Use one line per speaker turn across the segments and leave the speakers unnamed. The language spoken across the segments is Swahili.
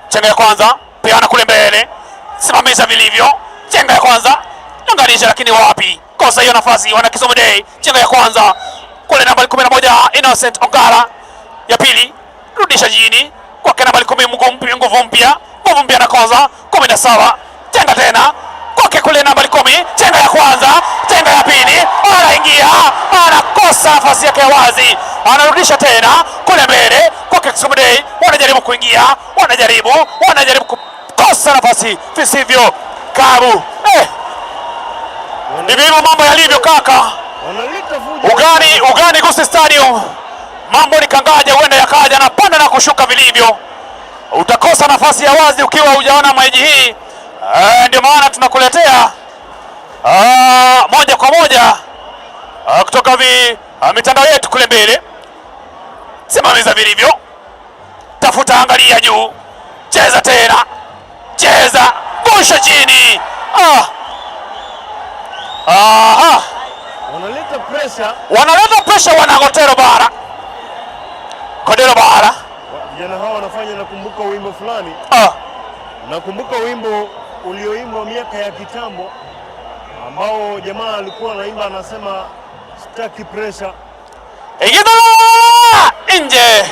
Chenga ya kwanza, peana kule mbele, simamisha vilivyo. Chenga ya kwanza, anganisha, lakini wapi, kosa hiyo nafasi. Wana Kisumu Day. Chenga ya kwanza kule nambari 11 Innocent Ongara, ya pili rudisha chini kwake nambari 10 nguvu mpya, nguvu mpya nakoza 17 chenga tena kwake kule nambari 10, chenga ya kwanza, chenga ya pili, anaingia, anakosa nafasi yake ya wazi, anarudisha tena kule mbele kwake Kisumu Day, wanajaribu kuingia, wanajaribu kukosa nafasi visivyo kabu. Ndivyo hivyo mambo yalivyo kaka.
Wanaleta fujo.
Ugani Gusii Stadium, mambo ni kangaja, huenda yakaja na panda na kushuka vilivyo. Utakosa nafasi ya wazi ukiwa hujaona mechi hii. Ndio maana tunakuletea moja kwa moja kutoka mitandao yetu kule mbele. Simamiza vilivyo, tafuta, angalia juu, cheza tena, cheza, gusha chini. Aha.
Wanaleta pressure.
Wanaleta pressure wana Gotero Bara, Kodero Bara.
Vijana hawa wanafanya, nakumbuka wimbo fulani. Nakumbuka wimbo ulioimbwa miaka ya kitambo ambao jamaa alikuwa anaimba anasema sitaki pressure.
Ingiza nje.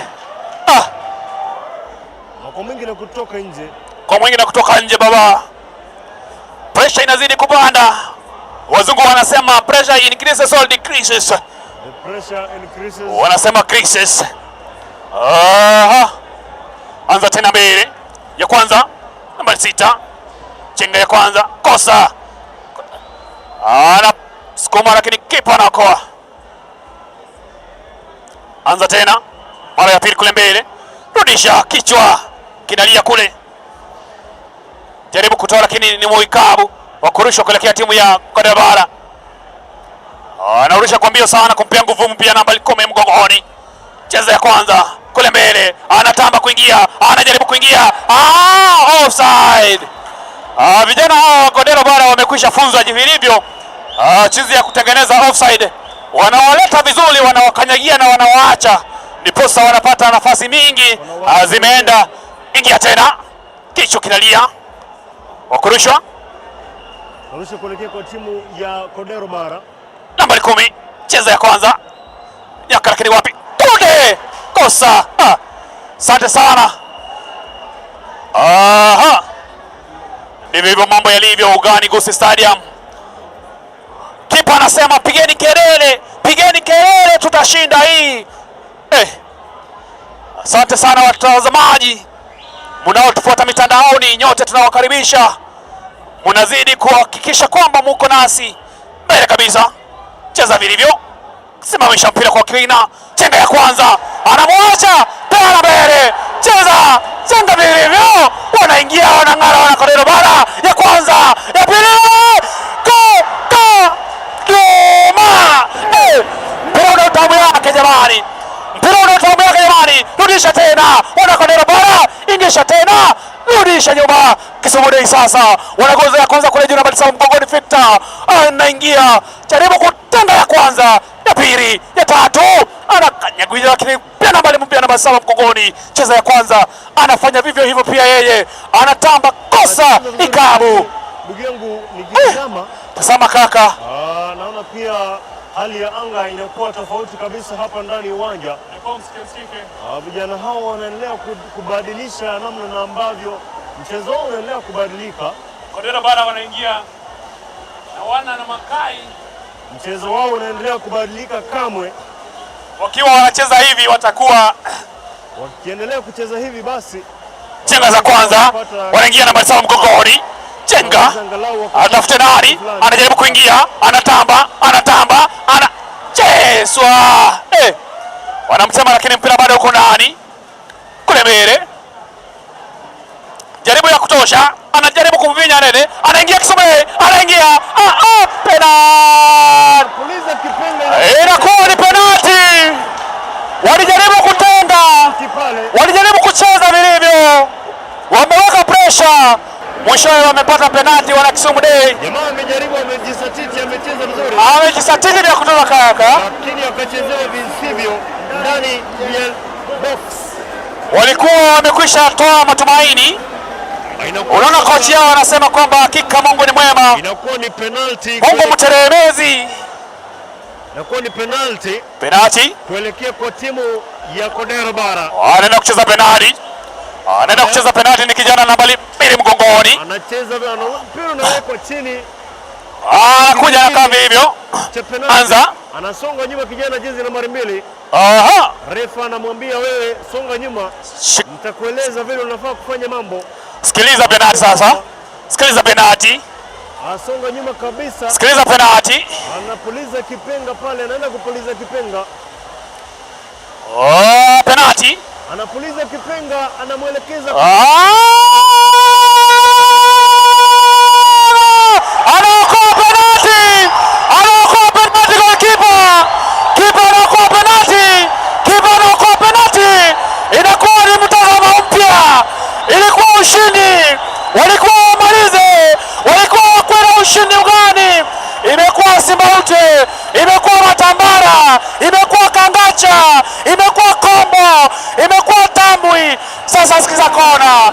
Na kwa mwingi na kutoka nje.
Kwa mwingi na kutoka nje baba. Pressure inazidi kupanda. Wazungu wanasema pressure increases or decreases.
The pressure increases.
Wanasema crisis. Aha. Anza tena mbele. Ya kwanza nambari 6. Chenga ya kwanza kosa. Ana sukuma lakini kipa anaokoa. Anza tena mara ya pili kule mbele. Rudisha kichwa kinalia kule. Jaribu kutoa lakini ni Mwikabu wa kurushwa kuelekea timu ya Kodero Bara. Anarusha kwa mbio sana kumpia nguvu mpya nambari 10 mgongoni. Cheza ya kwanza kule mbele, anatamba kuingia, anajaribu kuingia. Offside. Vijana hawa wa Kodero Bara wamekwisha funzwa vilivyo jinsi ya kutengeneza offside. Wanawaleta vizuri, wanawakanyagia na wanawaacha, ndiposa wanapata nafasi mingi. Zimeenda ingia tena, kichwa kinalia, wakurushwa
Arusha kuelekea kwa timu ya Kodero Bara.
Nambari 10, cheza ya kwanza nyaka, lakini wapi, tunde kosa. Asante sana. Aha, ndivyo hivyo mambo yalivyo Ugani Gusii Stadium. Kipa anasema pigeni kelele, pigeni kelele, tutashinda hii. Asante sana watazamaji mnaotufuata mitandaoni, nyote tunawakaribisha, mnazidi kuhakikisha kwamba muko nasi mbele kabisa. Cheza vilivyo, simamisha mpira kwa kina, chenga ya kwanza, anamwacha tena mbele, cheza chenga vilivyo, wanaingia wanang'ara, wana Kodero Bara, ya kwanza, ya pili, go go Doma! Mpira una utamu yake jamani, mpira una utamu yake jamani, rudisha tena, wana Kodero Bara, ingisha tena, rudisha nyuma. Kisumu Day sasa wanagoza ya kwanza kule juu, nambari 7 mgongoni, Victor anaingia, jaribu kutenga ya kwanza, ya pili, ya tatu, anakanyagia lakini pia nambari mpya namba 7 mgongoni, cheza ya kwanza, anafanya vivyo hivyo pia yeye, anatamba kosa ikabu.
Ndugu yangu nikitazama,
Tazama kaka.
Naona pia hali ya anga inakuwa tofauti kabisa hapa ndani ya uwanja. Vijana hao wanaendelea kubadilisha namna na ambavyo mchezo wao unaendelea kubadilika.
Kodero Bara wanaingia na wana na Makai.
Mchezo wao unaendelea kubadilika kamwe.
Wakiwa wanacheza hivi watakuwa
Wakiendelea kucheza hivi basi
chenga za kwanza wanaingia nambari 7 mgongoni, chenga atafute nani, anajaribu kuingia, anatamba, anatamba, anachezwa, wanamsema lakini mpira bado uko ndani kule mbele, jaribu ya kutosha, anajaribu kumvinya nene, anaingia Kisumu, anaingia, penalty!
Puliza kipenga
Inakuwa ni penalty. Walijaribu kutenga,
pale.
walijaribu kucheza vilivyo, wameweka pressure, mwishowe wamepata penalty wana Kisumu Day.
Jamaa amejaribu, amejisatiti, amecheza vizuri,
Amejisatiti vya kutoka kaka,
lakini akachezewa visivyo ndani ya box.
Walikuwa wamekwisha toa matumaini.
Inakuwa
Unaona kocha yao anasema kwamba hakika Mungu ni mwema,
Inakuwa ni penalty.
Mungu mteremezi.
Inakuwa ni penalty
Penalti,
kuelekea kwa timu ya Kodera Bara.
Anaenda kucheza penalti, anaenda kucheza penalti, ni kijana nambari 2 mgongoni,
Anacheza mpira unawekwa chini
anakuja anakaa hivyo,
cha penalty.
Anza.
Anasonga nyuma kijana jezi nambari 2.
Aha,
Refa anamwambia wewe, songa nyuma, nitakueleza vile unafaa kufanya mambo.
Sikiliza penalti sasa, sikiliza penalti,
Asonga nyuma kabisa,
sikiliza penalti.
Anapuliza kipenga pale, anaenda kupuliza kipenga,
Oh, penalti.
Anapuliza kipenga, anamwelekeza
Anaokoa penalti! Anaokoa penalti kwa kipa! Kipa anaokoa penalti! Kipa anaokoa penalti! Inakuwa ni mtazamo mpya. Ilikuwa ushindi, walikuwa wamalize, walikuwa wakwenda ushindi ugani. Imekuwa Simbaute, imekuwa Matambara, imekuwa Kangacha, imekuwa Kombo, imekuwa Tambwi. Sasa sikiza kona,